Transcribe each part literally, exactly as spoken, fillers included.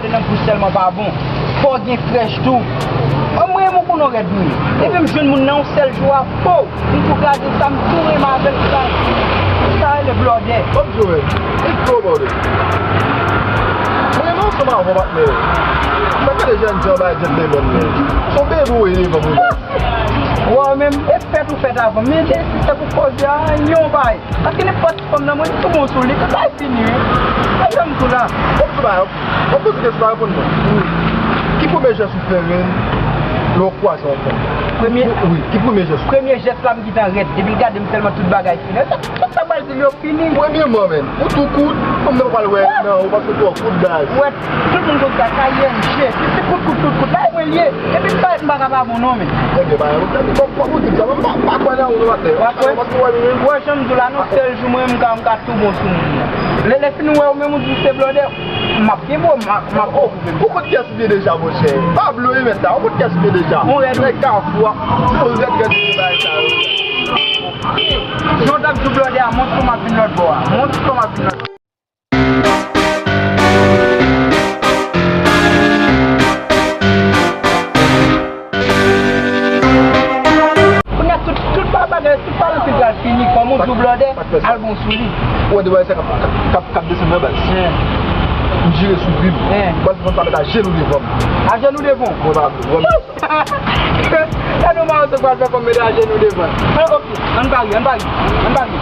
Nan bouch sèlman pa bon. Fò w gen frèch tou. Mwen, mwen renmen w konnen w rèd vre. Depi m jwenn moun nan yon sèl jou a, po, m tou kraze sa, m tou renmen avè l, sa, sa rele blòdè. Kòm di w menm, e gwo blòdè. Mwen renmen ansanm avè w, patnè. Sa k rele jènjan bay gentleman, men. Se yon bebe w ye devan moun nan. Wè, menm, e fèt ou fèt avè m. Men se, se pou koze a, yon bay. Paske nenpòt ti fanm nan, mwen tou bon sou li, tout bagay fini, wi. Mwen menm tou la. Bon, tou bay, bon, poze kesyon la, reponn mwen. Ki premye jès ou fè, menm, lè w kwaze yon fanm? Premye, wi, ki premye jès ou? Premye jès la, m gentan rèd. Depi l gade m sèlman, tout bagay fini. Sa, sa, sa bay di l yo fini. Premyèman, menm, ou tou kout, fanm nan pa pral wè nan ou paske ou twò kout, baz. Wè, tout moun konn sa, sa I N G. Si se kout, kout, kout, kout, la, e mwen l ye. Epi m pa, m pa ka pa bon non, men. Ebyen, pa yon pwoblèm, bon, bon, bon, di sa, mwen pa, pa kwè nan ou, non, atè. W ap wè? Paske w wè, menm. Wè, jan m di w la, non, sèl jou mwen, m ka, m ka tou bon sou moun nan. Lè, lè fini wè ou menm, ou di se blòdè, m ap gen bon, m ap, m ap bon. Ou konn kiyès ou ye deja, monchè. Pablo, e mèt la, ou konn kiyès ou ye deja. Yon rèd, wi. Nèg Kafou a, yon rèd, rèd, rèd, bagay sa yo. Jan w t ap di w blòdè a, montre kòman m ap vin lòt bò a. Montre kòman m ap vin lòt bò a. Kounye a, tout, tout pa bagay, tout palante pral fini. Kòm ou di w blòdè, al bon sou li. Ou wè de bagay sa k ap, k ap, k ap, k ap desann nan baz. Hein. M jire sou vi m. Hein. Baz, mwen pa mèt ajenou devan m. Ajenou devan w? Mwen pa vle, vrèman. Gade yon mawozo pral fè kòm met ajenou devan. An, ok, ann pari, ann pari, ann pari.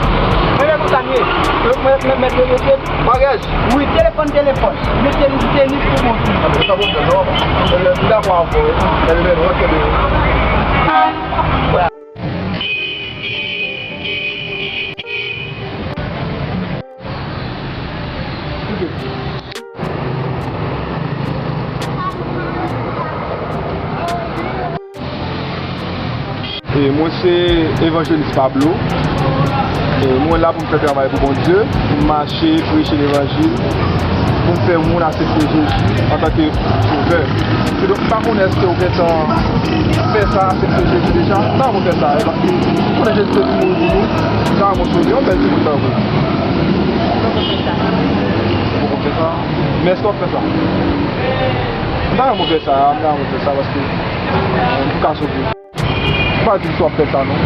Mwen menm konsa m ye. Mwen, mwen, mwen, mwen, mwen, mwen, maryaj? Wi, telefòn, telefòn. Mete m tenis pou bon. Sa bon, non. M dakò avè w. Gade, men, mwen, kenbe. E mwen se Evanjelis Pablo. E mwen la pou m fè travay pou Bondye, pou m mache, preche levanjil, pou m fè moun aksepte Jezi antanke Sovè. Kidonk, m pa konnen èske ou gentan fè sa, aksepte Jezi deja? M pa konn fè sa, e paske m konnen Jezi te vin mouri pou nou, sa a bon sove, yon bèl timoun tankou. Ou poko fè sa? Men èske w ap fè sa? M pa renmen fè sa, m pa renmen fè sa, paske, eh, m pou ka sove. M pa di w si w ap fè sa, non.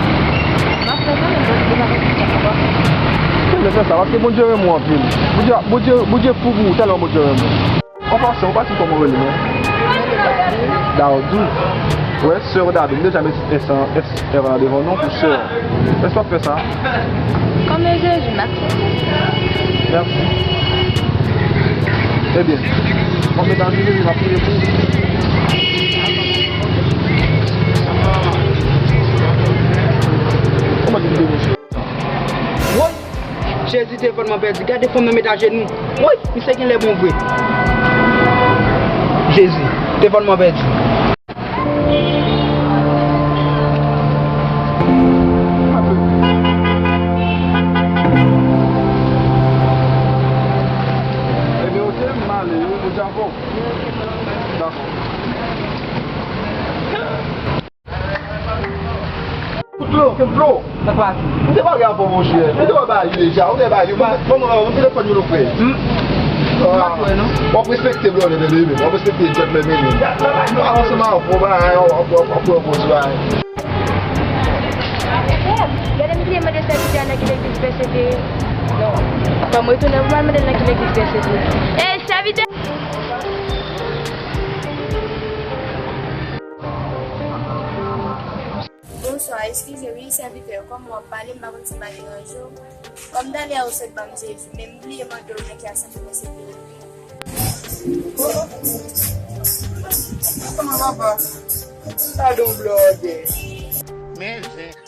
M ap fè sa, men Bondye pa konn sa k ap pase. Kenbe fè sa, paske Bondye renmen w anpil. Bondye, Bondye, Bondye fou pou ou, tèlman Bondye renmen w. An pasan, ou pa di kòman w rele, non? Dadou. Wè, sè Dadou. M deja mete ti S an, S R an devan non pou sè. Èske w ap fè sa? Kòm Jezi, m aksepte. Mèsi. Ebyen, kòm medam vini, m ap priye pou ou. Kòman di m de mesye? Woy! Jezi, telefòn mwen pèdi. Gade fanm nan met ajenou. Woy! Misye genlè bon vre. Jezi, telefòn mwen pèdi. Ebyen, oke, m ale wi, Bondye avè w. Dakò. Kout dlo, kout dlo. Sa k pase? M te pale avè w, monchè. M te wè bagay yo deja. Ou gen bagay yo. Ban mwen, ban mwen telefòn yo, non, frè. M pa kwè, non. W ap respekte blòdè, tande, men. W ap respekte djòb, men, men. Avanse m avè w, bagay, w ap, w ap, w ap wè bon ti bagay. Frè m, gade m bliye mande sèvitè a nan ki legliz P C P ye. Non. Fò m retounen pou m al mande l nan ki legliz P C P ye. Ey, sèvitè! Bonswa, eskize wi, sèvitè, kòman w ap pale, m pa konn si m pa deranje w. Kòm talè a ou sot ban m Jezi, men m bliye mande w nan ki asanble w sete. Kòman papa? Padon blòdè. Men zen.